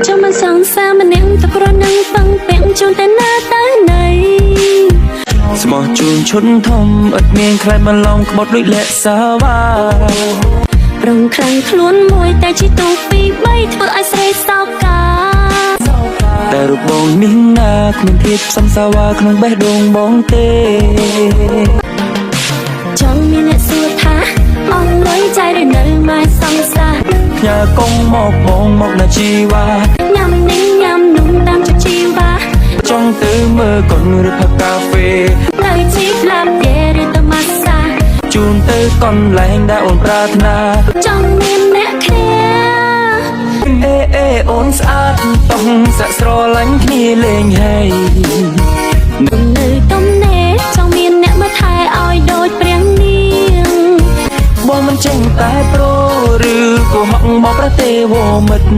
ចង់មិនសង្សារម្នាក់ទៅគ្រាន់នឹងពឹងពាក់ជូនតែណាទៅណី ស្មោះជូនឈុនធំឥតមានខ្លាចមកឡងក្បត់ដូចលាក់សាវ៉ា ប្រងខ្លាំងខ្លួនមួយតែជាទូពីរបីធ្វើឲ្យស្រីសោកា តែរូបបងនេះណាគ្មានភាពសំសាវ៉ាក្នុងបេះដូងបងទេ ចង់មានអ្នកសួរថាអងលុយចៃឬនៅម៉ែសង្សារ ផ្ញើកងមកបងមកណាជីវ៉ា ញ៉ាំនេះញ៉ាំនោះតាមចិត្តជីវ៉ា ចង់ទៅមើលកុនឬផឹកកាហ្វេ នៅជីឡាប់យេឬទៅម៉ាស្សា ជូនទៅកន្លែងដែលអូនប្រាថ្នា ចង់មានអ្នកគ្នា អេអេអូនស្អាតតោះសាក់ស្រឡាញ់គ្នាលេងហើយ នៅទំនេរចង់មានអ្នកមកថែឲ្យដូចព្រះនាង បងមិនចេញតែប្រូឬក៏ហក់មកប្រទេវមិត្ត